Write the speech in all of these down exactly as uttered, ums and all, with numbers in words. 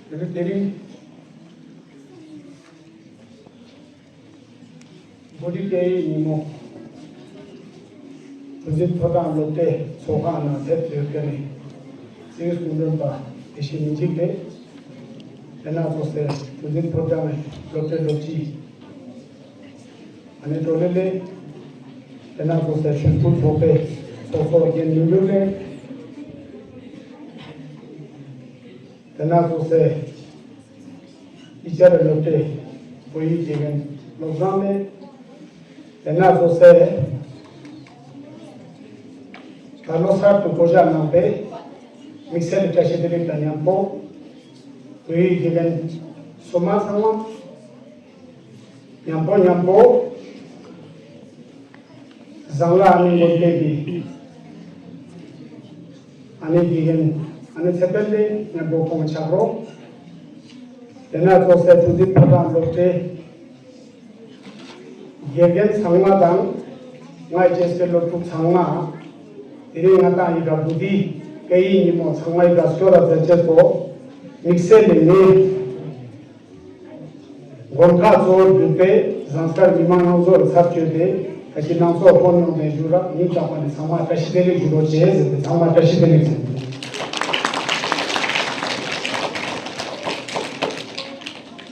དེ་རིང་དེ་རིང་བོད་རིགས་སྐད་ཡིག་ཉིན་མོ། གྲུ་འཛིན་ཕོ་བྲང་སློབ་གྲྭའི་ཚོགས་ཁང་ནང་ཕེབས་ཡོད་མཁན་ནི་སེར་སྐུ་མགྲོན་པ་དགེ་བཤེས་མི་འཇིགས་ལགས། དེ་ན་ཚོགས་སའི་གྲུ་འཛིན་ཕོ་བྲང་སློབ་གྲྭའི་སློབ་སྤྱི། ཨ་ནེ་ཀྲོ་ལེ་ལེ། དེ་ན་ཚོགས་སའི་ཆོས་སྐུལ་ཚོགས་པའི་ཚོགས་གཙོ་རྒན་ཉུང་ཉུང་ལགས། དེ་ན་ཚོགས་སའི་ཨི་ཅར་སློབ་གྲྭའི་བོད་ཡིག་དགེ་རྒན་བློ་བཟང་ལགས། དེ་ན་ཚོགས་སའི་ད་ལོ་གསར་དུ་བསྐོ་གཞག་གནང་པའི་དམིགས་བསལ་གྱི་བཀྲ་ཤིས་བདེ་ལེགས་དང་མཉམ་པོ། བོད་ཡིག་དགེ་རྒན་སོ་མ་ཚང་མ། མཉམ་པོ་མཉམ་པོ། བཟང་ལ་ཨ་ནེ་མགོན་སྐྱབས་ཀྱི་ཨ་ནེ་དགེ་རྒན་ཨ་ནེ་ཚེ་དཔལ་ལགས་མཉམ་པོ་ཁོང་ཆགས་རོགས། དེ་ན་ཚོགས་སའི་གྲུ་འཛིན་ཕོ་བྲང་སློབ་གྲྭའི་དགེ་རྒན་ཚང་མ་དང་། ང་ཡི་ཅེས་པའི་སློབ་ཕྲུག་ཚང་མ། དེ་རིང་ང་དང་ཡི་ག་བོད་ཡིག་སྐད་ཡིག་ཉིན་མོ་ཚང་མ་ཡི་ག་སྐྱོ་ལ་མཛད་ཅེས་པོ། དམིགས་བསལ་ནས་ནི། དགོན་ཁག་གཙོ་བོར་གྱུར་པའི་ཟངས་དཀར་མི་མང་ཡོངས་རྫོགས་ལ་ཚར་བཅད་དེ་ད་ཅི་སྣང་ཚོགས་ཕོ་ཉོང་ལྡན་བཞུགས་རབས་ཉིན་གྲགས་པ་ནས་ཚང་མ་བཀྲ་ཤིས་བདེ་ལེགས་ཞུ་རོགས་བྱེད་ཟེར་ཏེ་ཚང་མ་བཀྲ་ཤིས་བདེ་ལེགས་ཟེར།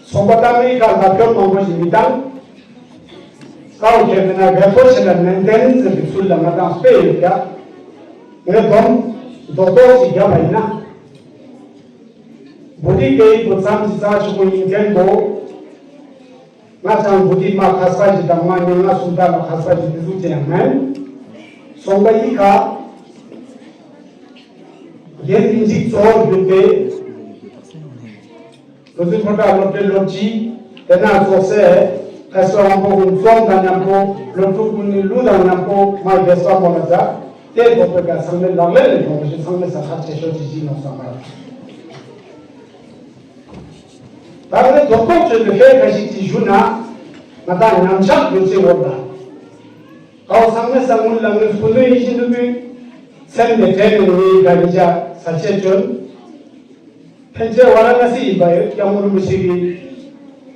ཚོང་པ་དང་མི་ཁ་ལ་སྐྱོན་མང་པོ་ཞིག་མི་བཏང་། ཀའོ་ཁྱེད་མི་ན་རྒད་པོ་ཞིག་ལ་ནན་ཏན་ཟེར་གྱི་ཚུལ་ལ་ང་དང་དཔེ་ཡོད་ཀྱང་། ངས་སྡོམ་རྡོག་རྡོག་ཞིག་བརྒྱབ་པ་ཡིན་ན། བོད་ཡིག་སྐད་ཡིག་པོ་ཙམ་གྱི་རྩ་ཆེ་པོ་ཡིན་མཁན་པོ། ང་ཚང་བོད་ཡིག་མ་ཁ་ས་ཞིག་དང་མ་ཉིན་ང་སུམ་རྟགས་ལ་ཁ་ས་ཞིག་དེ་ཟུག་ཅན་ཡང་མིན། སོང་པ་ཡིག་ཁ། རྒན་དིན་ཅིག་གཙོ་བོར་གྱུར་ཏེ། བོད་ཟི་ཁོ་ཏ་སློབ་གྲྭའི་སློབ་སྤྱི། དེ་ན་ཚོགས་སའི་ཁ་ས་དབང་པོ་ཀུན་རྩོམ་དང་མཉམ་པོ་སློབ་ཕྲུག་ཀུན་ནི་གླུ་དང་མཉམ་པོ་མ་རྒྱལ་ས་མོ་ལ་མཛད། དེ་ཐོག་པའི་ཀ་ཚང་མའི་ལག་ལེན་ལས་ཐོག་པ་ཞིག་ཚང་མའི་ས་ཁ་ཆེ་ཤོས་ཀྱི་གཞི་ནོག་བསམ་པ། ད་ནི་རྡོག་རྡོག་བརྗོད་པའི་ལྷའི་ཁ་ཞིག་ཅིག་ཞུ་ན། ང་དང་ཉམས་ཆག་གྱུར་ཅིག་འོར་ལ། ཀའོ་ཚང་མའི་ས་ངུན་ལ་ངའི་སྐུ་མདུན་ཡིད་བཞིན་ནོར་བུའི་མཚན་ནས་དྲན་ནས་ངའི་དགའ་ཉིད་ཆ་ས་ཆས་བྱོན། ཕན་ཆད་ཝ་ར་ཎ་སི་ཡིན་པ་ཡོད་སྐྱབས་མགོན་རིན་པོ་ཆེ་གིས།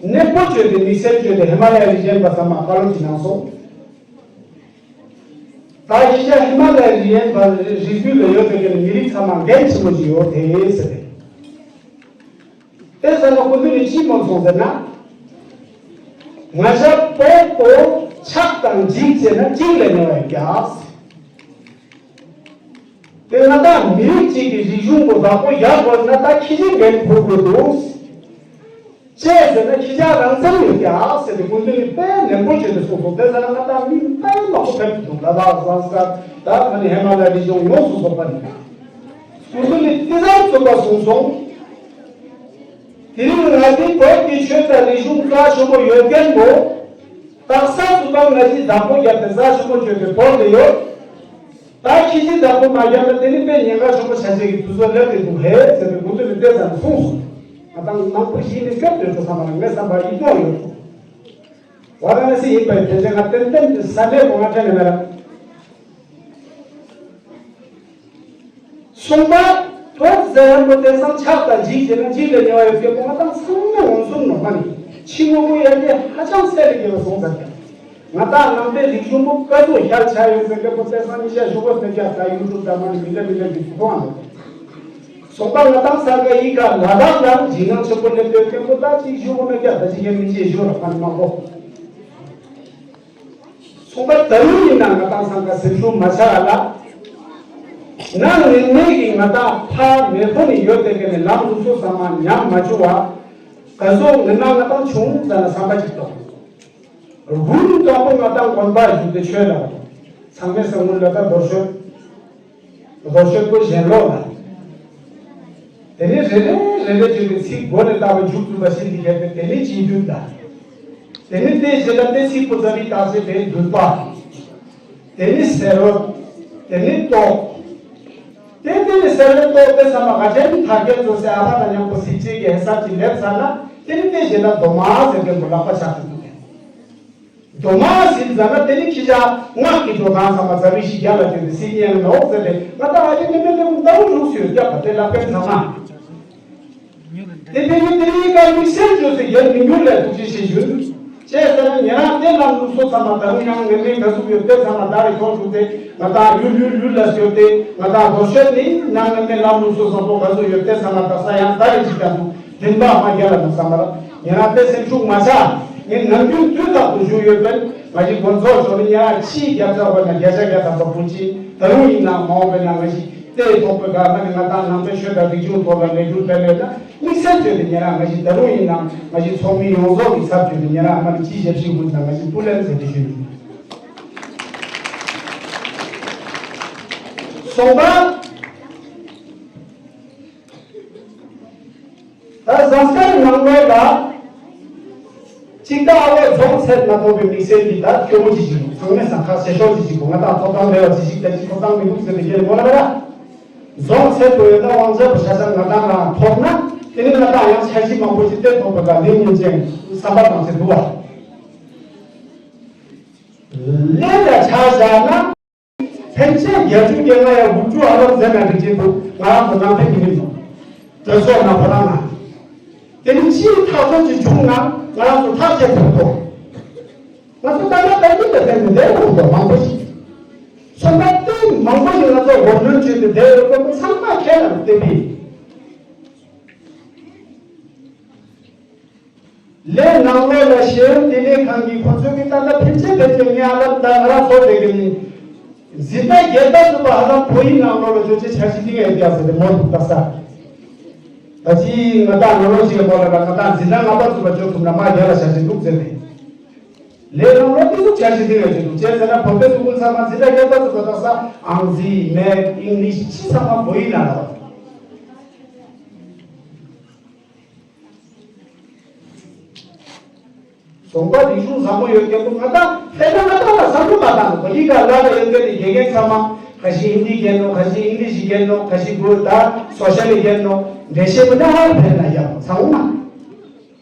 གནས་སྤོ་བརྗོད་དེ་དམིགས་བསལ་བརྗོད་དེ་ཧི་མ་ལ་ཡ་རི་རྒྱན་པ་ཚང་མ་བཀའ་སློབ་ཅིག་གནང་སོང་། ད་ཡིན་ཀྱང་ཧི་མ་ལ་ཡའི་རི་ཡན་པ་རི་རྒྱུད་ལ་ཡོད་པའི་གི་མི་རིགས་ཚང་མ་འགན་ཆེན་པོ་ཞིག་ཡོད་དེ་ཟེར། དེ་ཟེར་ན་ཁོ་ཚོས་ནི་ཅི་མོལ་སོང་ཟེར་ན། ང་ཞ་པོ་པོ་ཆགས་དང་འཇིག་བྱས་ན་གཅིག་ལས་ཉེ་བ་ཡོད་ཀྱག། དེ་ང་དང་མི་རིགས་གཅིག་གི་རིག་གཞུང་པོ་བདག་པོ་རྒྱག་དགོས་ན་ད་ཁྱི་ཅིག་འགན་འཁུར་དགོས་འདུག། ཅེས་ཟེར་ན་ཁྱི་ཅག་རང་བཙན་ཡོད་ཀྱག་ཟེར་ཏེ་སྐུ་མདུན་ནི་དཔེ་ནན་པོ་བྱས་ཏེ་གསུངས་སོང་། དེ་ཟེར་ན་ང་དང་མི་དཔེ་མང་པོ་ཕེབས་འདུག། ད་ལྟ་ཟངས་དཀར་ད་ཁ་ནི་ཧི་མ་ལ་ཡའི་རི་ལྗོངས་ཡོངས་སུ་རྫོགས་པ་ནི། སྐུ་མདུན་ནི་ཏི་ཙམ་རྩོམ་པ་གསུངས་སོང་། དེ་རིང་ང་ཚོའི་བོད་ཀྱི་ཆོས་དང་རིག་གཞུང་རྩ་ཆེན་པོ་ཡོད་མཁན་པོ། དག་ས་སུ་དང་ང་ཅི་བདག་པོ་རྒྱབ་སྟེ་རྩ་ཆེན་པོ་བརྗོད་པའི་བོད་དེ་ཡོད། ད་ཁྱི་ཅིག་བདག་པོ་མ་རྒྱབ་ན་དེ་ནི་དཔེ་ཉེན་ཁ་ཆེན་པོ་ཆགས་ཀྱི་དུས་ཚོད་སླེབས་ཏེ་འདུག་ཧེ་ཟེར་བའི་མགོ་ཐོག་ནས་བལྟས་ཙང་གསུངས་སོང་། ང་དང་ནང་པ་ཞིག་ནི་སྐྱོབ་སྡོད་དགོས་བསམ་པ་ལ་ངའི་བསམ་པ་ཡིད་དུ་ཡོད། ཝ་ར་ཎ་སི་ཡིན་པའི་དེ་ཚེ་ང་ཏན་ཏན་དུ་ས་གནས་གོ་ང་ཁྲེལ་ནས་མེད་ལ། གསུངས་པ། བོད་ཟེར་མཁན་པོ་དེང་སང་ཆགས་དང་འཇིག་བྱས་ན་འཇིག་ལས་ཉེ་བ་ཡོད་སྐད་པོ་ང་དང་ཚང་མས་འོང་སུམ་ནོར་མ་ནི་ཕྱི་དངོས་པོ་ཡར་རྒྱས་ཧ་ཅང་གསལ་ལེ་རྒྱས་པ་སོང་ཟེར་ཀྱང་། ང་དང་ནང་པའི་རིག་གཞུང་པོ་ཀ་ཟུག་ཤར་ཆ་ཡོད་ཟེར་སྐད་པོ་དེང་སང་ཉིན་ཤས་ཞུ་དགོས་མེད་ཀྱང་ད་ཡུ་ཊུབ་དང་མ་ནི་མི་འདྲ་མི་འདྲ་གི་ཐུག་པོ་ཨང་། སོང་པ་ང་དང་ས་ག་ཡི་ག་ལ་དྭགས་ལ་འཇིགས་སྣང་ཆེན་པོ་སླེབས་ཡོད་སྐད་པོ་ད་ཅིག་ཞུ་དགོས་མེད་ཀྱང་ད་ཅིག་ཡང་མི་ཅིག་ཞུ་ར་ཕན་མང་པོ། ཚོགས་པ་ད་རུང་ཡིན་ན་ང་དང་སང་ག་སེམས་ཤུགས་མ་ཆག་ལ། ན་ནིང་ནས་ཀྱི་ང་དང་ཕ་མེས་པོ་ནི་ཡོད་དེ་ག་ནས་ལམ་འདུག་སོ་ཚང་མ་ཉམས་མ་བཅུག་པ། ག་ཚོད་ངན་ན་ང་དང་བྱུང་ཙ་ན་བསམ་པ་ཅིག་གཏོང་། དགུན་དང་པོ་ང་དང་དགོན་པ་བཞུགས་ཏེ་ཆོས་ལ། ཚང་མས་ས་ངུ་ལ་ད་རྡོ་ཤོད། རྡོ་ཤོད་པོ་གཞན་ལོག་ལ། དེ་ནས་རེ་རེ་རེ་རེ་བརྗོད་པའི་ཚིག་མགོ་ནས་བཏགས་པའི་མཇུག་བསྡུ་བ་ཞིག་འདི་གལ་ཏེ་དེ་ནས་ཅིའི་རྒྱུད་ལ། དེ་ནས་དེ་རྗེས་ལ་དེ་ཚིག་པོ་ཙ་པིག་བཏགས་ཚེ་དེའི་མདུད་པ། དེ་ནས་སེར་བ། དེ་ནས་ཏོག་དེ་དེ་ནས་སེར་བའི་ཏོག་དེ་ཚང་མ་ག་ཅན་ཐར་རྒྱན་བཟོ་སའི་ཨ་ཕ་དང་མཉམ་པོ་སྲིད་སྤྱིའི་གི་ཧེ་སར་གྱི་ལེབ་ཚར་ན་དེ་ནས་དེ་རྗེས་ལ་རྡོ་མ་ཟེར་མཁན་པོ་ལག་པ་ཆགས་ཏེ་འདུག་གས། རྡོ་མ་ཟིན་ཟ་ན་དེ་ནི་ཁྱི་ཅག་སྔགས་ཀྱི་འགྲོ་སྟངས་ཚང་མ་ཟ་བི་ཞིག་རྒྱབ་ལ་བསྐྱོན་ཏེ་སྲིད་ཉན་ནོག་ཟེར་ཏེ། ང་ད་ཨ་ཡེ་ནི་མི་ནི་ཀུན་ལྟ་བུ་ལུགས་སུ་ཡོད་རྒྱབ་པ་དེ་ལབ་མཁན་ཚང་མ། དེ་ཕན་ནི་དེ་རིང་ཀ་དམིགས་བསལ་བཅོས་ཏེ་རྒྱལ་མི་འགྱུར་ལས་ཐུགས་རྗེ་ཆེ་ཞུ། ཅེས་ཟེར་ན་ཉེ་རང་དེ་ལམ་ལུགས་སོ་ཚང་མ་ད་རུང་ཡང་ངན་མེད་ག་ཟུག་ཡོད་དེ་ཚང་མ་ད་རེ་ཐོག་བཞུགས་ཏེ་ང་ད་ཡུལ་ཡུལ་ཡུལ་ལ་སྐྱོད་དེ་ང་ད་རྡོ་ཤོད་ནི་ནང་ངན་མེད་ལམ་ལུགས་སོ་བཟང་པོ་ག་ཟུག་ཡོད་དེ་ཚང་མ་ད་ས་ཡང་ད་རེ་ཅིག་ད་དུ་མགྲིན་པ་མ་རྒྱལ་ལ་དུ་བསམ་པར་ཉེ་རང་དེ་སེམས་ཤུགས་མ་ཆག་ངས་ནམ་རྒྱུན་དུས་རྟག་ཏུ་ཞུ་ཡོད་པས། ང་ཞིག་དགོན་ཚོགས་ཞོར་ཉ་ཕྱིའི་རྒྱབ་ཚ་བ་ན་བརྒྱ་ཆ་བརྒྱ་ཐམ་པ་བུ་ཅི་ད་རུང་ཡིན་ན་མ་འོངས་པའི་ནང་ང་ཞིག་དེའི་ཐོག་པའི་ག་ང་ནི་ང་དང་ནང་པའི་ཆོས་དང་རིག་གཞུང་ཐོག་ལ་ལས་འགུལ་སྤེལ་ཡོད་ན་དམིགས་བསལ་བརྗོད་དེ་ཉེ་རང་ང་ཞིག་ད་རུང་ཡིན་ན་ང་ཞིག་ཚོགས་མི་ཡོངས་རྫོགས་ཀྱི་ཚབ་བརྗོད་དེ་ཉེ་རང་ང་ནི་ཅི་ཞབས་ཞིག་ཀུན་དང་ང་ཞིག་སྤུ་ལེན་ཟེར་ཏེ་ཞུས་ཡོད། སོང་པ། ད་ཟངས་དཀར་ནང་ལོགས་ལ་གཅིག་ད་ཨ་བས་རྫོང་ཚད་མ་ཐོབ་པའི་དམིགས་བསལ་གྱི་ད་སྐྱོ་པོ་ཅི་ཞིག་ཚང་མས་ཟངས་ཁ་ཟེར་ཤོག་ཅི་ཞིག་པོ་ང་དང་ཐོབ་ཐང་མེད་པ་ཅི་ཞིག་ད་ཅི་ཐོབ་ཐང་མི་འདུག་ཟེར་ཏེ་རྒྱལ་མོ་ལ་ར་རྫོང་ཚད་པོ་ཡོད་ན་དབང་ཆ་པོ་ཤ་ཤ་ང་དང་ལ་ཐོབ་ན་དེ་ནི་ང་དང་ཡང་འཆར་གཞི་མང་པོ་ཞིག་སྟེར་ཐུབ་པ་དང་ལེགས་ཉེས་ཅན་བསམ་པ་དང་ཚེ་འདུག་བ། ལས་ལ་ཆ་བཞག་ན། ཕན་ཆད་རྒྱལ་ཁྲིམས་ཀྱི་ང་ཡང་དགུ་བཅུ་ཨ་ལོ་མཛད་ན་འགྲིག་གི་འདུག་ང་རང་ཚོ་ནང་པའི་མི་རིགས་ནོ། གྲོས་ཚོགས་ནང་ཁོ་རང་ན། དེ་ནི་ཕྱིའི་ཐག་ཚོད་ཅིག་བྱུང་ན་ང་རང་ཚོ་ཐག་བཅད་ཐུབ་ཐོག་ང་ཚོ་ད་ལྟ་ད་ལྟ་ད་ལྟ་ནས་བསྡད་ཡོད་འདུག་མང་པོ་ཞིག་སོང་ད་ལྟ་མང་པོ་ཞིག་ང་ཚོ་འོར་འདོན་བྱས་ཏེ་བསྡད་ཡོད་པ་ཚང་མ་ཁས་ལེན་བསྟན་པས། ལས་ནང་ལོགས་ལ་ཤེས་ཡོན་ལྟེ་གནས་ཁང་གིས་ཁོ་ཚོས་ཀྱི་ད་ལྟ་ཕལ་ཆེར་ཕལ་ཆེར་ངས་ཨ་ལམ་ད་ང་རང་ཚོ་དེ་གི་ནི་འཛིན་གྲྭ་བརྒྱད་པ་ཚུད་པ་ཧ་ལམ་བོད་ཡིག་ནང་ལོགས་ལ་བཅོས་ཆེ་འཆར་གཞི་འདི་ངས་རྒྱག་ཟེར་ཏེ་མོ་འདུག་ད་ས། ད་ཅི་ང་ད་ནོ་ལོ་ཞིག་གི་མོ་ལ་ད་ང་ད་འཛིན་གྲྭ་ལྔ་པ་ཚུད་པ་བཅོས་ཐུབ་ན་མ་རྒྱ་ལ་འཆར་གཞི་འདུག་ཟེར་ཏེ། ལས་ནང་ལོགས་དེ་ཚོ་འཆར་གཞི་འདི་ངས་བཅོས་འདུག་ཅེས་ཟེར་ན་བོད་པའི་སུ་ཀུན་ཚང་མ་འཛིན་གྲྭ་བརྒྱད་པ་ཚུད་པ་ད་ས་ཨང་རྩིས་མེད་ཨིང་ལིཤ་ཕྱི་ཚང་མ་བོད་ཡིག་ནང་ལ། ཟོང་པ་རིག་གཞུང་བཟང་པོ་ཡོད་མཁན་པོ་ང་ད་དཔེར་ན་ང་ད་ལ་བསམ་བློ་མ་བཏང་གོ་ཡིག་ག་ལ་ལ་ཡོད་མཁན་དེ་དགེ་རྒན་ཚང་མ་ཁ་ཤས་ཧིན་དི་རྒན་ནོ་ཁ་ཤས་ཨིང་ལིཤ་རྒན་ནོ་ཁ་ཤས་བོད་ད་སོ་ཤལ་རྒན་ནོ་འགྲེལ་བཤད་པོ་ན་ཧ་ལ་ཕེར་ན་ཡག་པོ་ཚང་མ་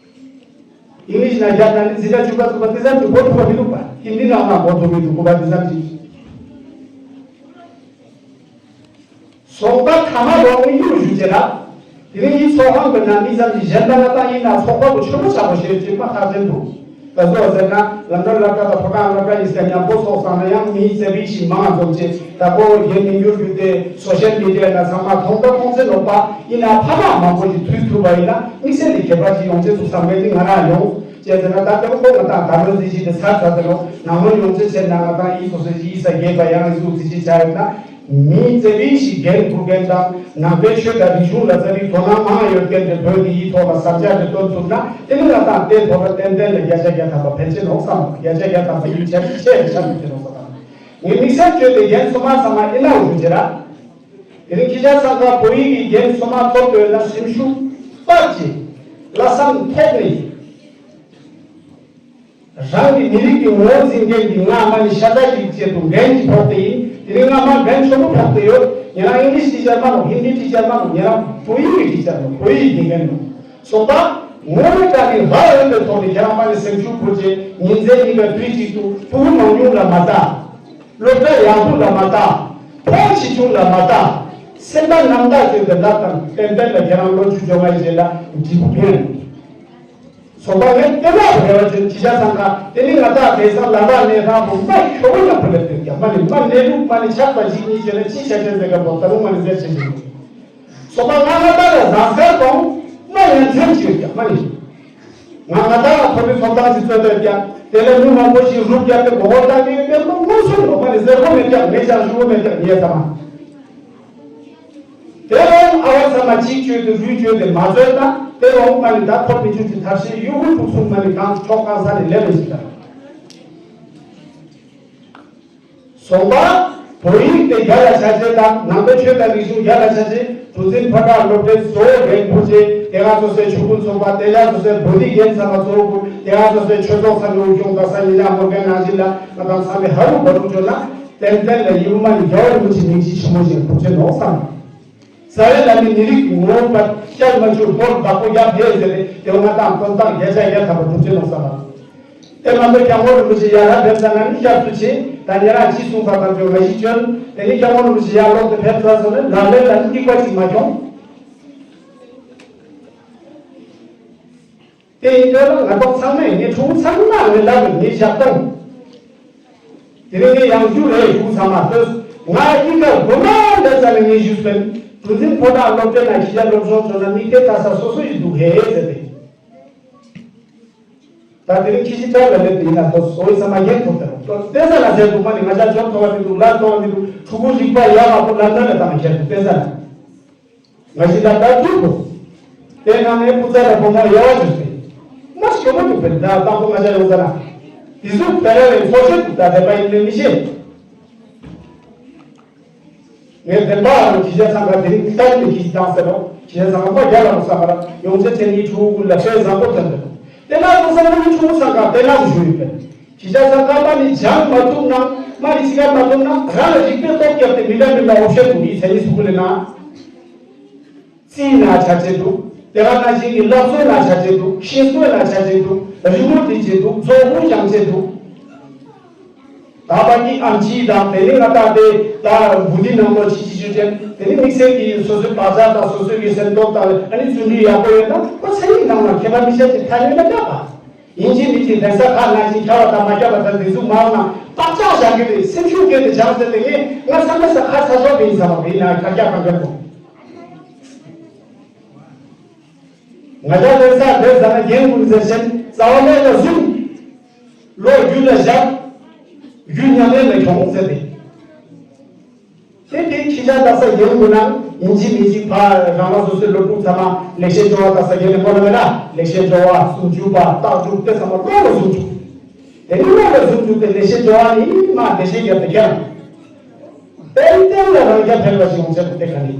ཨིང་ལིཤ་ན་རྒྱབ་ན་ནི་འཛིན་གྲྭ་བཅུ་པ་བཅུ་པ་དེ་ཙམ་གྱི་བོད་ཐུབ་པ་མི་འདུག་པ་ཧིན་དི་ནང་ན་བོད་ཐུབ་མི་འདུག་གོ་པ་དེ་ཙམ་གྱི། སོང་པ་ཐ་མ་རོགས་ཡུལ་ཞུ་བྱེད་ལ། དེ་རིང་ཡིད་ཚོགས་ཁང་གི་ནང་མི་ཙམ་གྱི་གཞན་པ་ལ་ད་ཡིན་ན་ཚོགས་པ་པོ་ཆོས་པོ་ཆགས་པ་ཞེས་བྱེད་པ་ཁ་ཚན་འདུག་ད་གཟོད་ཟེར་ན་ལམ་འགྲོ་སློབ་གྲྭ་དང་ཕོ་བྲང་སློབ་གྲྭ་ཡིན་ཟེར་མཉམ་པོ་ཚོགས་སོང་ན་ཡང་མིའི་རྩེ་བིག་ཞིག་མང་ང་འཛོམས་བྱེད་ད་ཁོ་རྒྱན་མི་འགྱུར་རྒྱུ་དེ་སོ་ཤལ་མི་ཌི་ཡ་ན་ཚང་མ་མཐོང་ད་མཐོང་ཚེ་ལོག་པ་ཡིན་ན་ཕ་མ་མང་པོ་ཞིག་ཐུག་ཐུབ་པ་ཡིན་ན་དམིགས་བསལ་གྱི་ཁྱད་པར་ཞིག་ཡོང་ཆེད་དུ་བསམ་མེད་ཀྱི་ང་རང་ཡོང་བྱས་ཟེར་ན་ད་ལྟ་ཁོ་ང་དང་ད་ལོ་རྩིས་གཞི་དེ་ཚར་ཚར་ཟེར་ལོ་ནང་ལོ་ཡོང་ཆེད་བྱས་ན་ང་དང་ཡིད་སོ་སོའི་ཡིད་ས་རྒྱས་པ་ཡང་ཡིད་གཟུགས་རྩིས་གཞི་བྱ་ཡོད་ན། མིའི་རྩེ་བིག་ཞིག་འགན་འཁུར་མཁན་དང་ནང་པའི་ཆོས་དང་རིག་གཞུང་ལ་རྩ་བའི་དོ་སྣང་མང་ཡོད་མཁན་དེ་བོད་ཀྱི་ཡིག་ཐོག་ལ་ཟབ་རྒྱ་དེ་སྟོན་ཐུབ་ན་དེ་ནི་ང་དང་དེ་ཐོག་ལ་ཏན་ཏན་ལ་བརྒྱ་ཆ་བརྒྱ་ཐམ་པ་ཕལ་ཆེར་ནོག་བསམ་བརྒྱ་ཆ་བརྒྱ་ཐམ་པ་ཡིན་ཆ་ཆེ་རེ་ཆ་མི་དེ་ནོག་བསམ། ངས་དམིགས་བསལ་བརྗོད་དེ་རྒན་སོ་མ་ཚང་མ་ཨི་ལའུ་ཞུ་རྒྱུ་ར། དེ་ནི་ཁྱི་ཤ་ཚང་ཁ་བོད་ཡིག་གི་རྒན་སོ་མ་ཚོགས་དོན་ལ་སེམས་ཤུགས་སྤར་གྱིས་ལྷག་བསམ་ཐོག་ནས། རང་གི་མི་རིགས་ཀྱི་ངོ་བོ་འཛིན་མཁན་གྱི་ང་མ་ནི་ཤ་ཚ་ཞིག་བྱེད་དུ་འགན་གྱི་ཕོག་སྟེ་ཡིན། དེ་རིང་ང་མ་འགན་ཆེན་པོ་ཕོག་སྟེ་ཡོད། ཉེ་རང་ཨིང་ལིཤ་ཊི་ཅར་མ་ནོ། ཧིན་དི་ཊི་ཅར་མ་ནོ། ཉེ་རང་བོད་ཡིག་གི་ཊི་ཅར་ནོ། བོད་ཡིག་དགེ་རྒན་ནོ། སོང་པ། ངོ་མ་དྲ་ནི་ར་ཡོད་པའི་ཐོག་ནས་ཁྱེད་རང་མ་ནི་སེམས་ཤུགས་འཁོར་རྗེས་ཉིན་མཚན་གཉིས་ཀ་དུས་གཅིག་ཏུ་ཕྲུ་གུ་མང་ཉུང་ལ་མ་ལྟ། སློབ་གྲྭ་ཡག་སྡུག་ལ་མ་ལྟ། ཕོགས་ཆེ་ཆུང་ལ་མ་ལྟ། སེམས་པ་རྣམ་དག་བྱས་ཏེ་ལབ་དང་ཏན་ཏན་ལ་ཁྱེད་རང་ལོ་བཅུ་བཅོ་ལྔ་ཡི་རྗེས་ལ་འབྲས་བུ་ཕན། སོང་པ་ངས་དེ་ལ་རེ་བ་བྱོས་ཅི་བྱ་ཚང་ཁ་དེ་ནི་ང་དག་དེང་སང་ལ་དྭགས་གནས་སྟངས་པོ་མ་ཤོ་བོ་ཡག་པོ་ལབ་དུས་ཀྱང་མ་ནི་མ་གནས་ལུགས་མ་ནི་ཆགས་པ་ཅིག་གཉིས་བྱས་ན་ཅི་བྱ་བྱ་ཟེར་ག་པོ་ད་རུང་མ་ནི་ཟེར་བྱེད་ཀྱི་འདུག་སོང་པ་ང་ང་དག་ལ་ཟ་སྐལ་གཏོང་མ་ཡང་ཁྱོད་ཅི་ཡོད་ཀྱང་མ་ནི་ང་ང་དག་ལ་ཐོབ་པའི་ཚོགས་སྟངས་ཅིག་རྩོད་དོད་ཀྱང་དེ་ལ་མི་མང་པོ་ཞིག་རུབ་རྒྱབ་སྟེ་མགོ་སྐོར་བཏང་གི་ཡོད་པའི་མ་མ་སོང་ནོ་མ་ནི་ཟེར་གོ་མེད་ཀྱང་ངས་ཀྱང་ཞུ་གོ་མེད་ཀྱང་ངས་ཚང་མ། དེ་རུང་ཨ་བ་ཚང་མ་གཅིག་བཅོས་ཏེ་རུས་བཅོས་ཏེ་མ་བཟོས་ན་དེ་རུང་མ་ནི་ད་ཐོབ་མི་བཅུག་གི་ཐབས་ཤེས་ཡོད་དགུ་དྲུག་གསུམ་མ་ནི་གང་ཕྱོགས་གང་ས་ནས་ལེན་མི་ཤེས་ད། སོང་པ། བོད་ཡིག་དེ་རྒྱ་ལ་ཆ་ཆེ་དང་ནང་པའི་ཆོས་དང་རིག་གཞུང་རྒྱ་ལ་ཆ་ཆེ་གྲུ་འཛིན་ཕོ་བྲང་སློབ་གྲྭའི་གཙོ་བོ་རྒན་འཁུར་ཆེ་དེ་ག་ཚོ་སའི་ཆུ་ཁུལ་ཚོགས་པ་དེ་ལ་ཚོ་སའི་བོད་རིགས་རྒན་ཚང་མ་གཙོ་བོ་དེ་ག་ཚོ་སའི་ཆོས་ཚོགས་ཚང་གི་དབུ་སྐྱོང་དང་ས་ཉིན་ལ་མོ་རྒན་ནང་བཞིན་ལ་ང་དང་ཚང་མའི་ཧ་རུ་བ་རུ་བཅོས་ན། ཏན་ཏན་ལ་ཡིད་དབུ་མ་ནི་རྒྱལ་བ་རིན་པོ་ཆེ་མིང་ཅི་ཆེན་མོ་ཞིག་གྲུབ་ཆེན་ནོག་བསམ། རྩ་བའི་བླ་མའི་མི་རིགས་ཀྱི་ངོ་བོ་པ་ཤར་མ་བཅུག་ཧོར་བདག་པོ་རྒྱབ་ཕེ་ཟེར་ཏེ་དེ་བ་ང་དང་དོན་དག་བརྒྱ་ཆ་བརྒྱ་ཐམ་པ་གྲུབ་ཆེན་ནོག་བསམ། དེ་མ་གཏོགས་སྐྱབས་མགོན་རིན་པོ་ཆེ་ཡར་ལ་ཕེབས་ཙ་ན་ནི་སྐྱབས་སུ་མཆི། ད་ཉེ་རང་ཅི་གསུངས་པ་དང་ཅོ་ང་ཞིག་བཅོལ། དེ་ནི་སྐྱབས་མགོན་རིན་པོ་ཆེ་ཡར་ལོག་སྟེ་ཕེབས་ཙ་སོང་ནས་ལག་ལེན་ལ་ནི་ཐིགས་པ་གཅིག་མ་བྱུང་། དེ་ཡིན་དུས་ལ་ང་ཚོ་ཚང་མས་ངའི་ཕྲུ་གུ་ཚང་མ་ངའི་ལག་ཏུ་ངའི་ཞབས་ཏང་། དེ་རིང་ངས་ཡང་རྒྱུ་རེད་ཕྲུ་གུ་ཚང་མ་ལྟོས། ང་གཉིས་ཀ་དགོན་པ་ལ་ཙ་ནས་ངས་ཞུས་པས། གྲུ་འཛིན་ཕོ་བྲང་སློབ་གྲྭའི་ནང་ཁྱི་ཞ་སློབ་སྦྱོང་བྱོས་ན་མིག་དེ་ལྟ་ས་སོ་སོ་ཡི་འདུག་ཧེ་ཟེར་ཏེ། ད་དེ་རིང་ཁྱི་ཞི་ཁྲ་ལ་སླེབས་ཏེ་ཡིན་ན་ལྟོས་འོ་ཡི་ས་མ་ཡན་ཐོབ་དེ་རོ་ལྟོས་བལྟས་ས་ན་ཟེར་འདུག་མ་ནི་ང་ཅག་འཇོག་ཐོབ་པ་མི་འདུག་ལ་ཐོབ་པ་མི་འདུག་ཕྲུ་གུ་རིག་པ་ཡག་པ་པོ་ལ་འདྲ་ལ་བཏང་ཁྱེར་འདུག་བལྟས་ས་ན། ང་ཞིག་ལ་ད་ཐུག་གོ། དེ་ནང་ནས་སྐུ་ཚ་ལ་བུ་མོ་ཡ་བ་བྱུང་སྟེ། མ་སྐྱོ་མོ་འདུག་པས་ད་དང་པོ་ང་ཅག་ཡོང་ས་ན། དེ་ཟུག་བེ་ར་བའི་འཚོ་བྱེད་དུ་ད་བདེན་པ་ཡིན་ནས་མི་ཤེས། ངས་བདེན་པ་རང་ཁྱི་ཞ་ཚང་ཁ་དེ་རིང་ལྟ་ནས་ཁྱི་ཞི་བཏང་ཟེར་རོ། ཁྱི་ཞ་ཚང་ཁ་མ་རྒྱ་ལ་མོ་ས་མ་ར་ཡོང་ཆེ་ཆེ་ནི་ཕྲུ་གུ་ལ་དཔེ་བཟང་པོ་ཐོན་འདུག་དེ་ན་ཁོ་ས་ན་ནི་ཕྲུ་གུ་ཚང་ཁ་དེ་ན་བཞུགས་ཡོད་པས། ཁྱི་ཞ་ཚང་ཁ་མ་ནི་སྦྱང་མ་ཐུབ་ན་མ་ནི་ཅི་ག་མ་ཐུབ་ན་རང་ལ་རིག་པའི་སྟོབས་བརྒྱབ་སྟེ་མི་འདྲ་མི་འདྲ་འོ་བཤད་འདུག་ཡིད་ཚན་ནི་སུ་གུ་ལས་ན། རྩིས་ན་ཆ་ཆེ་འདུག་དེ་ག་ནང་བཞིན་གྱི་སློབ་གསོ་ན་ཆ་ཆེ་འདུག་ཤེས་ཚོད་ན་ཆ་ཆེ་འདུག་རི་མོ་འབྲི་ཆེ་འདུག་མཛོ་ཧུ་སྦྱང་ཆེ་འདུག་ད་བར་གྱི་ཨམ་ཆི་དང་དེ་ནི་ང་ད་དེ་ད་འབུ་འདི་ནང་ལོ་ཆི་ཆི་ཆུ་ཅན་དེ་ནི་དམིགས་བསལ་གྱི་སོ་སོའི་བག་ཆགས་དང་སོ་སོའི་གི་སེམས་སྟོབས་དང་ཨ་ནི་བརྩོན་འགྲུས་ཡག་པོ་ཡོད་ན་ཁོ་ཚན་རིག་ནང་ལ་མཁས་པ་མི་ཤ་ཅིག་ཐ་སྙད་ལ་བཀག་པ། ཡིན་གཅིག་མིན་གཅིག་གདན་ས་ཁག་ནང་བཞིན་ཁྱབ་པ་དང་མ་ཁྱབ་པ་དང་འདི་ཚོ་མང་ན་བག་ཆགས་བཞག་གི་རེད། སེམས་ཤུགས་སྐྱེད་དེ་སྦྱངས་ཟེར་ཏེ་ངས་ང་ཚང་མ་ས་ཁ་ཚ་ཤོག་དེ་ཡིན་ས་མ་རེད་ན་ཁ་རྒྱག་གང་ག་པོ། ང་ཅག་གདན་ས་དེ་ཟ་ན་རྒན་ཀུན་ཟེར་ཞེན་རྩ་བ་ལས་ལ་བཟུང་། བློ་རྒྱུད་ལ་བཞག་རྒྱུད་ཉམས་ལེན་ལ་གྱོང་ཟེར་ཏེ། དེ་དེ་ཁྱི་ཤ་ལྟ་ས་ཡོང་དགོས་ན་ཡིན་གཅིག་མིན་གཅིག་ཕ་རང་རང་སོ་སོའི་སློབ་ཕྲུག་ཚང་མ་ལེགས་བཤད་སྦྱོར་བ་ལྟ་ས་ཡོང་ནས་ཁོ་ན་མེད་ན་ལེགས་བཤད་སྦྱོར་བ་སུམ་ཅུ་པ་རྟགས་དྲུག་དེ་ཚང་མ་བློ་ལ་ཟུང་བཅུག་དེ་ནི་བློ་ལ་ཟུང་བཅུག་སྟེ་ལེགས་བཤད་སྦྱོར་བ་ནི་མ་བདེ་བཤད་རྒྱབ་ཏུ་ཁྱེར། ཏན་ཏན་ལ་རང་རྒྱ་འཕེལ་བ་ཞིག་ཡོང་ཆེད་དུ་དེ་ག་ནི།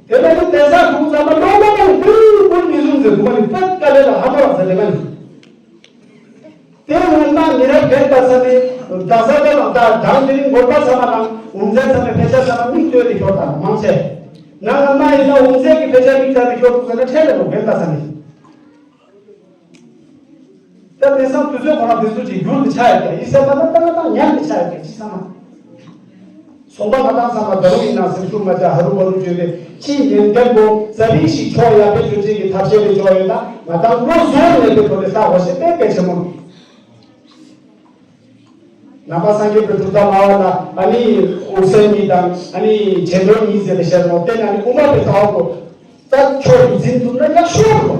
དེ་ལས་ནི་དེང་སང་དུང་ཚང་མ་ལོ་ལོ་མ་ནི་ཀུན་ཀུན་མི་བཟུང་ཟེར་དུ་མ་ནི་པད་དཀའ་ལས་ལ་ཧ་མ་བ་ཟེར་ལེ་མ་ནི། དེ་སྔོན་མ་མི་རབས་རྒན་པ་ས་ནི་རྡ་ས་དང་དང་དང་དེ་རིང་དགོན་པ་ཚང་མ་དང་འོམ་ཚན་ཚང་མའི་ཕལ་ཆེར་ཚང་མ་མིག་ལྟོས་ཏེ་ཤོར་དང་མང་ཆེ། ན་སྔོན་མ་ཡིན་ན་འོམ་ཚན་གྱི་ཕལ་ཆེར་མིག་ལྟ་ཏེ་ཤོར་འདུག་ཟེར་ན་ཁྲེལ་ལ་འགྲོ་རྒན་པ་ས་ནི། ད་དེང་སང་དུས་ཚོད་ཁོ་རང་དུས་ཚོད་ཀྱི་འགྱུར་དུ་ཆགས་ཡོད་ཀྱང་ཡིན་ཟེར་བ་ན་ཏང་ཏང་ཉམས་ཀྱི་ཆགས་ཡོད་ཀྱང་ཅི་ཚང་མ། སོང་པ་ང་ཏང་ཚང་མ་ད་རུང་ཡིན་ན་སེམས་ཤུགས་མ་ཆག་ཧ་རུ་བ་རུ་བརྗོད་དེ་ཅི་ཉན་མཁན་པོ་ཙ་པིག་ཞིག་ཕྱོགས་ཡར་འཕེལ་བྱུང་ཅིག་གི་ཐབས་ཤེས་རེ་ཕྱོགས་ཡོད་ན་ང་ཏང་བློ་བཟོ་མེད་པའི་ཐོག་ནས་ལྟ་དགོས་ཤེས་དཔེ་གལ་ཆེན་མོ་འདུག་ནང་པ་སངས་རྒྱས་པའི་གྲུབ་མཐའ་སྨྲ་བ་ལ་ཨ་ནི་དབུ་སེམས་གཉིས་དང་ཨ་ནི་བྱེ་བྲག་གཉིས་ཟེར་ཏེ་བཤད་ནོ་དེ་ནི་ཨ་ནི་དབུ་མ་པའི་ལྟ་བ་པོ་ད་ཁྱོད་ཀྱིས་འཛིན་ཐུབ་ན་ཡག་ཤོས་རེད།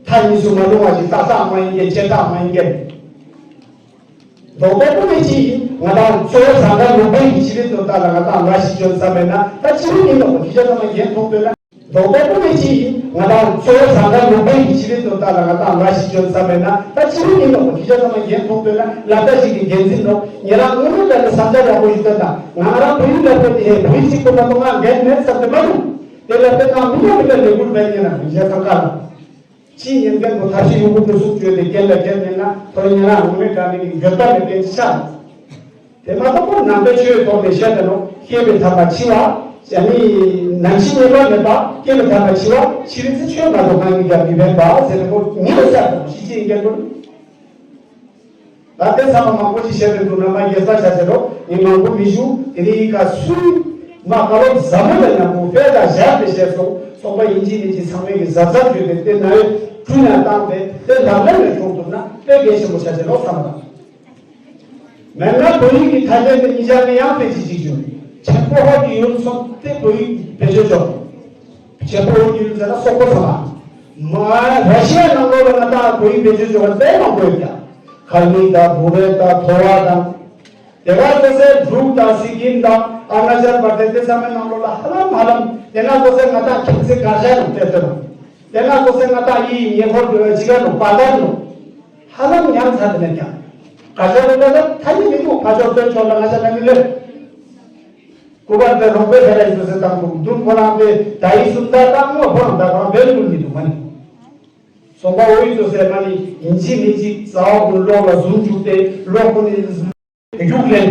མཐའ་གཉིས་སུ་མ་ལྷུང་བ་ཞིག་ཏག་ཏག་མ་ཡིན་གྱི་ཇེ་ཏག་མ་ཡིན་གྱི། རྡོག་རྡོག་པོ་མེད་ཅིག་ཡིན་ང་དང་གཙོ་བོ་ཟང་ཐལ་ལུང་པའི་གི་ཕྱི་རིམ་དུ་ལྟ་ལ་ང་དང་ལ་ཞིག་བཅོལ་ས་མེད་ན་ད་ཕྱི་རིམ་ཡིན་ནོ་གི་ཁྱེད་ཚང་མ་འགན་ཐོག་བཏོན་ན། རྡོག་རྡོག་པོ་མེད་ཅིག་ཡིན་ང་དང་གཙོ་བོ་ཟང་ཐལ་ལུང་པའི་གི་ཕྱི་རིམ་དུ་ལྟ་ལ་ང་དང་ལ་ཞིག་བཅོལ་ས་མེད་ན་ད་ཕྱི་རིམ་ཡིན་ནོ་གི་ཁྱེད་ཚང་མ་འགན་ཐོག་བཏོན་ན་ལ་ལྟ་ཞིག་གི་འགན་འཛིན་ནོ་ངེད་རང་དངོས་གནས་དྲང་གནས་བསམ་འཆར་ཡག་པོ་ཞིག་བཏོན་དང་ང་རང་བོད་ཡིག་ལ་བརྟེན་ཏེ་ཧེ་བོད་ཡིག་གཅིག་པོ་མ་གཏོགས་ང་འགན་མེད་བསམ་སྟེ་མ་འདུག་དེ་ལ་བརྟེན་ན་མི་འདྲ་མི་འདྲ་ལས་འགུལ་སྤེལ་ངེས་ན་མི་བཞག་ཚང་ཁ་ལ། ཕྱིའི་ཉེན་ཁའི་ཐབས་ཤེས་ཡོང་གི་འདུག་སུ་བཅོས་ཏེ་རྒན་ལ་རྒན་མེད་ན་ཐོ་རེ་ཉེ་རང་ངོ་མའི་དྲང་གནས་ཀྱི་འགྱོད་པ་མེད་པའི་ཆ། དེ་མ་གཏོགས་ཁོ་ནང་པའི་ཆོས་ཐོག་ནས་བཤད་པའི་ནོ་སྐྱེས་པའི་ཐ་མ་འཆི་བ། ཡ་ནི་ནང་ཤི་ཉེས་པ་མེད་པ་སྐྱེས་པའི་ཐ་མ་འཆི་བ་ཕྱི་རིགས་ཚེ་ཆོས་མ་གཏོགས་གང་གི་རྒྱབ་མི་ཕན་པ་ཟེར་ནས་ཁོ་ཉེས་པའི་ས་དང་ཤི་ཅི་ཡིན་རྒན་པོ་ནི། ད་དེ་ཚང་མ་མང་པོ་ཞིག་བཤད་པའི་འདུག་ན་མ་རྒྱལ་ས་ཆ་ཆེ་རོ་ཡིན་མང་པོ་མི་ཞུ་དེ་ནི་ཡིན་ཁ་སུའི་མ་བཀའ་སློབ་ཟབ་མོ་ལ་ཉམས་པོ་དཔེ་དང་ཞར་དེ་བཤད་སོང་ཚོགས་པ་ཡིན་གཅིག་མིན་གཅིག་ཚང་མས་ཀྱི་གཟབ་གཟབ་བྱོས་ཏེ་དེ་ན་ཡོད་བསྐྲུན་ཡང་བཏང་སྟེ་དེ་ལག་ལེན་ལ་འཁྱོངས་ཐུབ་ན་དཔེ་གལ་ཆེན་པོ་ཆ་ཆེ་རོ་བསམ་པ་དང་། མེད་ན་བོད་ཡིག་གི་ཐ་སྙད་དེ་ཉིན་ཞག་ནས་ཡང་དཔེ་ཅིག་ཅིག་བྱུང་ཆེན་པོ་ཧོ་གི་ཡུལ་ཚོ་དེ་བོད་ཡིག་བེད་སྤྱོད་ཆོག་ཆེན་པོ་འོས་ཀྱི་ཡུལ་ཟེར་ན་སོག་པོ་ཚང་མ། མ་ར་ཤི་ཡ་ནང་ལོགས་ལ་ང་ཏང་བོད་ཡིག་བེད་སྤྱོད་བྱེད་པ་དཔེ་མང་པོ་ཡོད་ཀྱང་། ཁལ་མིག་དང་བུ་རེ་དང་ཐོ་བ་དང་། དེ་ག་ཚོ་སའི་འབྲུག་དང་སི་ཀིམ་དང་ཨ་རུ་ན་ཅལ་པར་དེ་དེ་ཚང་མའི་ནང་ལོགས་ལ་ཧ་ལམ་ཧ་ལམ་དེ་ན་ཚོ་སའི་ང་ཏང་ཁྱིམ་མཚེས་གར་ཞ་ནང་དེ་ཚོ་ནང་། དེ་ན་ཚོ་སའི་ང་ཏང་ཡི་ཉེ་འཁོར་གྱི་ཅི་ག་ནང་པ་དར་ནང་། ཧ་ལམ་ཉམས་ཚར་དེ་ནས་ཀྱང་། གར་ཞ་རེ་ལ་ད་ཐ་སྙད་མི་འདུག་ཕ་ཕྱོགས་སྟོན་ཕྱོགས་ལ་ང་ཞ་ན་མི་ལེ། སྐུ་པར་དེ་རོགས་པའི་ཧེ་ར་ཡིན་ཟེར་དང་འདུག་མདུན་ཁོ་རང་པའི་ད་ཡིན་སུམ་རྟགས་དང་དངོས་པོ་རང་ད་ཁོ་རང་བེལ་ཀུལ་མི་འདུག་མ་ནི། སོང་པ་འོ་ཡིན་ཚོ་ཟེར་མ་ནི་ཡིན་གཅིག་མིན་གཅིག་རྩ་བ་ཀུན་གློག་ལ་ཟུང་འཇུག་སྟེ་གློག་ཀུན་ནི་རྒྱུགས་ལེན།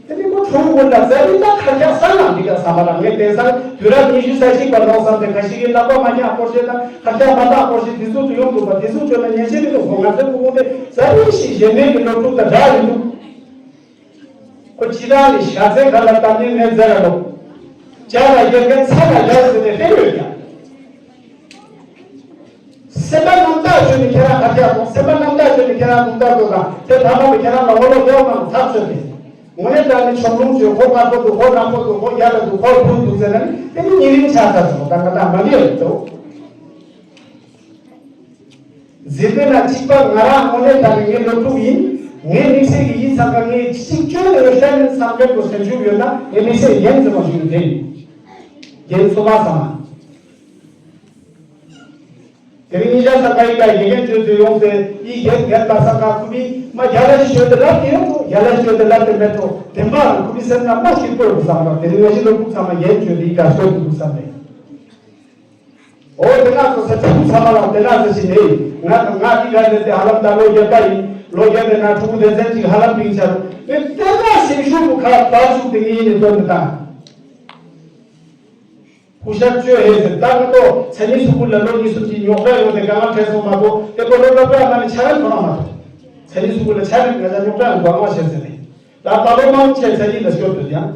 དེ་ནི་ཁོ་ཁྲོམ་ཀུན་ལ་ཟེར་ནི་ད་ཁ་རྒྱག་ས་ལ་འདི་ག་ ཚང་མ་ལ་ངས་དེང་སང་དུས་རབས་ཉི་ཤུ་རྩ་གཅིག་པ་ལོག་བསམ་སྟེ་ཁ་ཤས་ཀྱིས་ལག་པ་མ་བརྐྱངས་སྐོར་ཞེས་དང་ཁ་བརྐྱངས་མ་བཏགས་སྐོར་ཞེས་དེ་ཚོ་དུ་ཡོང་འདུག་པ་དེ་ཚོ་བརྗོད་ན་ཉན་ཤེས་མི་འདུག་གོ། ང་ཚོའི་ཕྲུ་གུ་དེ་ཟ་རིན་ཞིག་གཞན་མེད་ཀྱི་སློབ་ཕྲུག་དང་འདྲ་ཡིན་འདུག་ཁོ་སྤྱི་བཏང་ནི་ཞྭ་ཚྭའི་ཁ་ལ་གཏམ་ངན་མེད་ཟེར་ར་ལོ། ཇ་ལ་རྒྱབ་མཁན་ཚྭ་ལ་རྒྱབ་ཟེར་ནས་བསྟན་ཡོད་ཀྱང་། སེམས་པ་རྣམ་དག་བྱོས་ནས་ཁྱེད་རང་ཁ་རྒྱག་དང་སེམས་པ་རྣམ་དག་བྱོས་ནས་ཁྱེད་རང་དུང་དག་དགོས་དང་དེ་ཐ་མ་པའི་ཁྱེད་རང་ལ་འོ་ལོ་ཡོག་ནང་ཐག་ཆོད་དེ། དངོས་གནས་དྲང་ནས་ཆོམ་རླུང་བྱོས་ཁོ་དཀར་པོ་འདུག་ཁོ་ནག་པོ་འདུག་ཁོ་རྒྱ་ལ་འདུག་ཁོ་ཕུ་འདུག་ཟེར་ན་ནི་དེ་ནི་ཉེ་རིང་ཆགས་ཚར་སོང་ད་ང་དང་མ་ལུས་ཡོད་དོ། འཛིན་པའི་ནང་གཅིག་པ་ང་རང་དངོས་གནས་དྲང་ནས་ངའི་སློབ་ཕྲུག་ཡིན། ངའི་དམིགས་བསལ་གྱི་ཡིད་ཚང་ཁ་ངས་གཅིག་བཅོས་ནས་ཤ་ཉེན་བསམ་འཕེལ་དུ་སེམས་ཤུགས་ཡོད་ན་ངའི་དམིགས་བསལ་ཡན་ཚོད་མ་ཞུ་རྒྱུ་དེ་ཡིན། རྒན་ཚོ་མ་ཚང་མ། དེ་རིང་ཉིན་ཤར་ས་ཀ་ཡི་ཀ་དགེ་རྒན་བཅོས་ཚོས་ཡོང་ཚེ་ཡིད་རྒན་རྒན་པ་ས་ཀ་ཁུ་པི་མ་རྒྱ་ལ་ཞིག་ཞོལ་དེ་ལབ་ཀྱི་ཡོད་འགྲོ་རྒྱ་ལ་ཞིག་ཞོལ་དེ་ལབ་ཀྱི་མེད་འགྲོ་བདེན་པ་རང་ཁུ་པི་སེམས་ན་མ་ཞིག་སྤོས་རུ་བསམ་རོགས་དེ་རིང་ང་ཞིག་སློབ་ཕྲུག་ཚང་མ་རྒན་བཅོས་དེ་ཡི་ཀ་སོད་དུ་འདུག་བསམ་པས། འོ་དེ་ན་སོ་སོ་ཕྲུ་གུ་ཚང་མ་ལ་དེ་ན་སོ་ཞིག་ནས་ང་དང་ང་ཡི་ཀ་དེ་དེ་ཧ་ལམ་ད་ལོ་བརྒྱད་པ་ཡིན་ལོ་བརྒྱད་དེ་ན་ཕྲུ་གུ་དེ་ཚན་གཅིག་ཧ་ལམ་པིང་ཆར་དེ་དེ་ན་སེམས་ཤུགས་ཀྱི་ཁ་བར་ཚུགས་དེ་ངེས་ནས་སྟོན་དུ་བཏང་། ཧུ་ཤར་བཅོས་ཧེ་ཟེར་ད་ང་ཏོ་མཚན་ཉིད་གསུམ་པོ་ལ་ལོ་གཉིས་གསུམ་གྱི་རྙོག་དྲ་ཡོད་དེ་དགའ་ང་འཕྲད་སོང་མ་གཏོགས་དེ་ཀོ་ལོ་ལོ་པ་མ་ནི་ཆ་རན་ཁོ་ན་མ་གཏོགས་མཚན་ཉིད་གསུམ་པོ་ལ་ཆ་རན་ང་ཚ་རྙོག་དྲ་ཡང་དགའ་ང་བྱེད་ཟེར་ནས་ད་ད་ལོ་མང་ཆེ་མཚན་ཉིད་ལ་སྐྱོར་དུ་ཡང་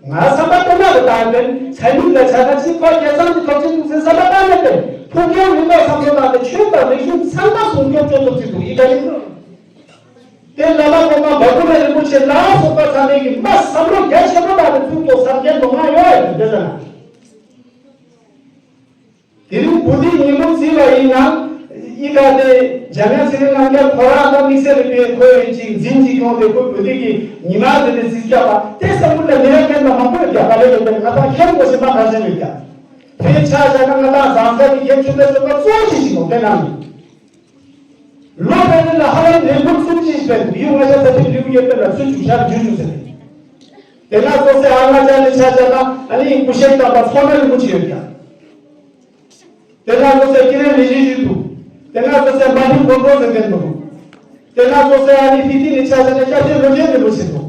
ང་བསམ་པ་ལྟ་ན་གི་དང་པན་མཚན་ཉིད་ལ་ཆ་ན་ཅི་ཁོ་རྒྱལ་ཚང་གི་ཐོབ་ཆེན་འདུག་ཟེར་བསམ་པ་བཏང་ནས་པན་ཕུགས་རྒྱང་རིང་པོ་བསམ་བློ་བཏང་སྟེ་ཆོས་དང་རིག་གཞུང་ཚང་མ་སྲུང་སྐྱོབ་སྤྱོད་ཐུབ་ཀྱི་འདུག་ཡི་ག་ཡིན། དེ་བླ་མ་གོང་མ་བ་ཀུ་ལ་རིན་པོ་ཆེ་ལ་སོགས་པ་ཚང་མས་ཀྱི་མ་བསམ་བློ་རྒྱ་ཆེན་པོ་བཏང་ནས་ཚུར་གཏོགས་སར་རྒྱན་དུ་མ་ཡོད་ཡོད་དེ་ལ། དེ་རིང་བུ་འདི་ཉིན་མོ་བརྩིས་པ་ཡིན་ན་ཨི་ཀ་དེ་འཇམ་དབྱངས་ཚེ་རིང་རྣམ་རྒྱལ་ཁོ་རང་དང་དམིགས་བསལ་རིག་པའི་ཁོའི་ཅིག་འཛིན་ཅིག་ཡོང་སྟེ་ཁོའི་བུ་འདི་གི་ཉི་མ་དེ་ནས་རྩིས་རྒྱག་པ་དེ་ས་ཁུལ་ལ་མི་རབས་རྒན་དང་མང་པོས་རྒྱག་པ་ལས་ཡོད་པས་ང་དང་ཁྱེད་མགོ་ཞེ་མ་ག་ཞེ་མེད་ཀྱང་དེ་ཆ་བཞག་ན་ང་དང་བཟང་ས་ཀྱི་རྒན་ཆུང་དེ་ཚོ་ལ་གཙོ་བོ་ཞིག་ཞིག་ཡོང་དེ་ནང་ནས། ལོ་བརྒྱད་ལ་ཧ་ལམ་ལས་འགུལ་གསུམ་ཅིག་སྤེལ་འདུག་ཡུལ་ང་ཤ་ཚ་ཐིམ་ལིའུ་ཡེ་པེ་ལ་ཚུར་བཅུག་ཤར་བརྒྱུད་བཅུག་ཟེར། དེ་ན་སོ་སོའི་ཨ་ང་ཅག་ལས་ཆ་ཆ་ན་ཨ་ནི་སྐུ་གཤེགས་དམ་པ་མཚོ་སྣ་རིན་པོ་ཆེ་ཡོད་ཀྱང་། དེ་ན་སོ་སོའི་ཀི་རེ་ལི་ཞི་ཞུ་འདུག་དེ་ན་སོ་སོའི་མ་ཧིན་གོ་གོ་ཟེར་མཁན་འདུག་དེ་ན་སོ་སོའི་ཨ་ནི་ཕི་ཏི་ནི་ཆ་ཆ་ན་སྐྱབས་རྗེ་བློ་ཆེན་རིན་པོ་ཆེ་འདུག་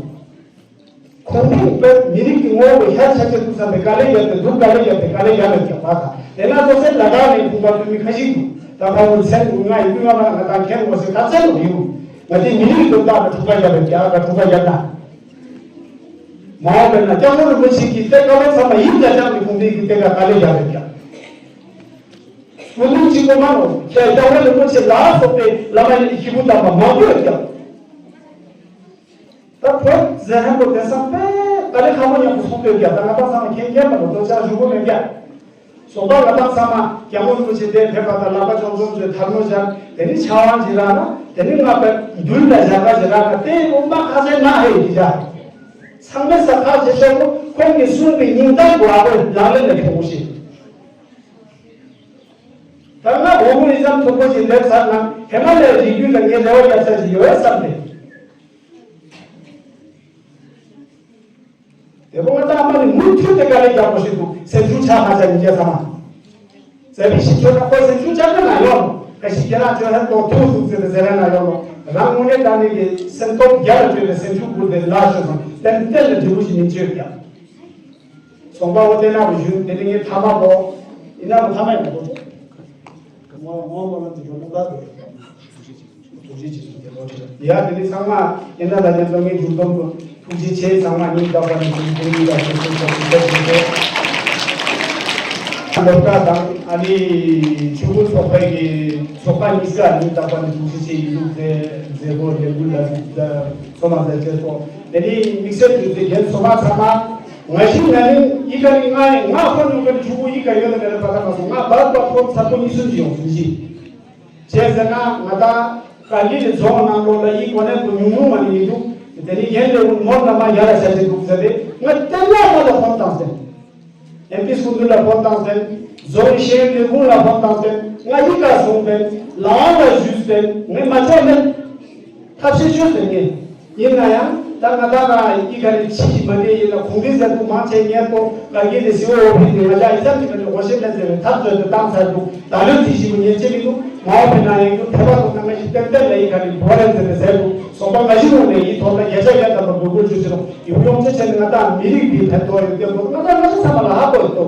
ཁོང་ཚོས་དཔེ་མི་རིགས་ཀྱི་ངོ་བོ་ཤར་ཆ་ཆེ་ཐུག་བསམ་པའི་དཀའ་ལས་བརྒྱབ་སྟེ་སྡུག་དཀའ་ལས་བརྒྱབ་སྟེ་དཀའ་ལས་བརྒྱབ་པའི་རྒྱབ་པ་དང་དེ་ན་སོ་སོའི་ལ་དྭགས་ནས་ཁུངས་པ་ཐོན་མི་ཁ་ཤས་འདུག་ད་ཕ་བོ་མཚན་དུ་ང་ཡི་ཀུན་ང་མ་ང་དང་མཁན་ངོ་ཤེས་ག་ཚད་ལོ་ཡོད་ང་དེ་མི་རིགས་སྡུག་དག་ལ་འཁྲུག་པ་བརྒྱབ་པའི་རྒྱབ་ཀ་འཁྲུག་པ་བརྒྱབ་ན། མ་འོངས་པའི་ན་སྐྱབས་མགོན་རིན་པོ་ཆེ་གིས་དེ་བཀའ་སློབ་ཚང་མ་ཡིན་ད་ཅང་གི་ཁུངས་ལྡན་གྱི་དེ་ག་དཀའ་ལས་བརྒྱབ་པའི་རྒྱབ། སྐུ་མདུན་གཅིག་པོ་མ་ནོ་ཁྱེད་སྐྱབས་མགོན་རིན་པོ་ཆེ་ལ་སོགས་པའི་བླ་མ་ཡི་ཤི་བོ་དམ་པ་མང་པོ་ཡོད་ཀྱང་། ད་བོད་ཟེར་ཧན་པོ་དེང་སང་དཔེ་ཏ་ལི་ཁ་མོ་ཉམས་པོ་སོང་སྟོད་ཀྱང་ད་ང་ཏང་ཚང་མ་མཁྱེན་མཁྱེན་པ་ནོ་ཏོ་ཅང་ཞུ་གོ་མེད་ཀྱང་། སོང་པ་ང་ཏང་ཚང་མ་སྐྱབས་མགོན་རིན་པོ་ཆེ་དེ་ཕེབས་པ་དང་ལག་པ་ཅོམ་ཅོམ་ཚོས་ཐར་མོ་བཞག་དེ་ནི་ཕྱག་དབང་ཅི་རག་ན་དེ་ནི་ང་པའི་མདུན་ལ་བཞག་པ་ཅི་རག་ན་དེ་འོ་མ་ཁ་ཟས་ན་ཧེ་ཡི་བཞག་ཚང་མས་ས་ཁ་ཇེ་ཤོག་གོ་ཁོང་གིས་གསུངས་པའི་སྙིང་གཏམ་གོ་ཨ་ཁོས་ལག་ལེན་ལ་ཁྱོང་ཞིག་ད་ང་འོ་མོ་ཡི་ཙམ་མཐུག་པོ་ཞིག་སླེབས་ཚར་ན་ཧི་མ་ལ་ཡའི་རི་རྒྱུད་ལ་ངས་རེ་བ་རྒྱབ་ས་ཞིག་ཡོད་བསམ་སྟེ། དེ་བོ་ང་ཏང་མ་ནི་མུ་མཐུད་དེ་དཀའ་ལས་རྒྱག་དགོས་ཤིག་འདུག་སེམས་ཤུགས་ཆག་མ་ཆག་ཡིན་གྱི་ཚང་མ། ཟེར་བའི་ཞིག་ཆོས་ན་ཁོ་སེམས་ཤུགས་ཆག་གི་ན་ཡོང་ལོ། ཁ་ཤི་ཁྱེད་རང་ཆོས་ཧན་ཏོ་ཐུག་ཐུག་ཟེར་ཏེ་ཟེར་ར་ན་ཡོང་ལོ། རང་དངོས་གནས་དྲང་གནས་ཀྱི་སེམས་སྟོབས་རྒྱ་ལ་བཅོས་ཏེ་སེམས་ཤུགས་བསྐུར་ཏེ་ལ་ཤོད་སོང་ཏན་ཏན་ལ་འབྲས་བུ་ཞིག་མི་བཅོས་ཀྱང་། སོང་པ་འོ་དེ་ན་བུ་ཞུ་དེ་ནི་ངའི་ཐ་མ་བོ། ཡིན་ན་བུ་ཐ་མ་ཡང་མ་གོ་ཆོག་ངོ་ངོ་མ་ལ་དེ་ཡོང་ན་དགའ་དགོས། ཐུགས་རྗེ་ཆེ་ཟེར་ཏེ་ལོ་དྲིལ། ཡ་དེ་ནི་ཚང་མ་ཡིན་ན་ད་ཉན་ཚང་མའི་མཇུག་སྡོམ་དུ་ཐུགས་རྗེ་ཆེ། ཚང་མ་སྙིང་ཐག་པ་ནས་ཐུགས་རྗེ་ཆེ། ཐུགས་རྗེ་ཆེ། སློབ་གྲྭ་དང་ཨ་ནི་ཆུ་བོ་ཚོགས་པའི་གི་ཚོགས་པ་གཉིས་ཀ་སྙིང་ཐག་པ་ནས་ཐུགས་རྗེ་ཆེ་ཡིན་ལུགས་དེ་མཛད་སྒོ་ལས་འགུལ་ལ་ཚོགས་མ་མཛད་ཅེས་སོ། དེ་ནི་དམིགས་བསལ་དུས་ཚོད་རྒན་ཚོགས་མ་ཚང་མ་ང་བཞིན་ན་ནིང་ཡི་ག་ནི་ང་ཡི་ང་ཁོ་ནུ་ག་ནི་ཆུ་བོ་ཡི་ག་ཡོད་ན་མེད་ན་པ་ད་མ་སོང་ང་བར་པ་ཁོ་ཚ་པོ་གཉིས་གསུམ་གྱི་ཡོང་ཟིན་ཞིག་བྱས་ཟེར་ན་ང་ད་ཀ་ལི་ལི་རྫོང་ནང་ལོགས་ལ་ཡི་གོ་ནས་ཀུ་ཉུང་ཉུང་མ་ནི་ཡིན་འདུག་དེ་ནི་ཡན་ལས་ཀུན་མོར་ན་མ་ཡ་ལ་བྱ་ཅི་འདུག་ཟེར་ཏེ་ང་བསྟན་ལ་མ་ལ་ཧོན་བཏང་ཟེར། ཨེམ་པི་སྐུ་མདུན་ལ་ཧོན་བཏང་ཟེར། རྫོང་ཤེས་ཡོན་ལས་ཁུངས་ལ་ཧོན་བཏང་ཟེར། ང་ཡི་ག་སོང་ཟེར། ལའང་ལ་ཞུས་ཟེར། ངས་མ་ཆོག་མེད། ཐབས་ཤེས་ཤོད་ཟེར་ངས། ཡིན་ན་ཡང་ད་ང་ད་ང་ཡི་ག་རེ་ཕྱི་ཞིག་མ་འདྲེས་ཡིན་ན་གོང་འཕེལ་ཟེར་དུ་མང་ཆེ་ངས་ཏོ་ག་གེ་ནས་སི་འོ་འོ་ཕི་དེ་ང་ལ་ཡི་ཙམ་གྱི་མ་འདྲེས་ཧོ་ཤེས་མེད་ཟེར་བའི་ཐབས་བརྗོད་དུ་བཏང་ཚར་འདུག་ད་ལོའི་རྩིས་ཞིབ་པོ་ཉན་ཆེ་མི་འདུག་མ་འོ་ཕི་ན་ཡང་ཁུ་ཐེ་བ་དུ་ན་ང་ཞིག་ཏན་ཏན་ལ་ཡི་ག་རེ་བོ་རེད་ཟེར་ནས་ཟེར་འདུག་སོ་ ང་ཤི་རུང་ནས་ཡིན་ཐོག་ལ་ཡ་ཤ་ཡ་དམ་པ་དགོས་དགོས་ཆུ་ཆེ་རུང་ཡིན་ཡོང་ཆེ་ཆེ་ནི་ང་དང་མི་རིགས་འདི་ཕན་ཐོགས་ཡོད་སྟོན་པོ་ང་དང་ང་ཤ་ཚང་མ་ལ་ཧ་གོ་ཡོད་དོ།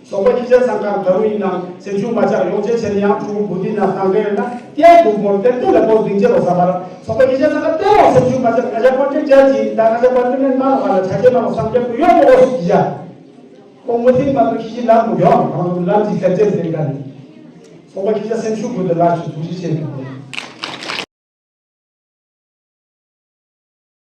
ཚོགས་པ་ཁྱི་ཆ་ཚང་ཁང་ག་རུ་ཡིན་ནང་སེམས་ཤུགས་མ་ཆག་ཡོང་ཆེ་ཆེ་ནི་ཡང་ཕྲུ་གུ་བུ་དི་ནང་བཏང་གི་ཡོད་ན་ཏེ་དུ་མོར་ཏེ་ཏེ་ལ་པོ་སྡིང་ཆེ་རོ་ས་མ་ར་ཚོགས་པ་ཁྱི་ཆ་ཚང་ཁ་ཏེ་རོ་སེམས་ཤུགས་མ་ཆག་ང་ཤ་པོ་ཏེ་ཅ་ཅི་ད་ང་ཤ་པོ་ཏེ་ནི་མ་ལ་བ་ལ་ཆ་ཆེ་མ་ལ་སང་རྒྱབ་ཏུ་ཡོད་མོ་འོ་སུ་ཡ། ཁོང་མོ་ཐིག་མ་གཏོགས་ཁྱི་ཤི་ལམ་མོ་ཡོང་གང་ལམ་གྱི་ཁ་ཆེ་ཟེར་ག་ནི། ཚོགས་པ་ཁྱི་ཤ་སེམས་ཤུགས་དགོས་དེ་ལ་ཆུ་ཐུགས་རྗེ་ཆེ།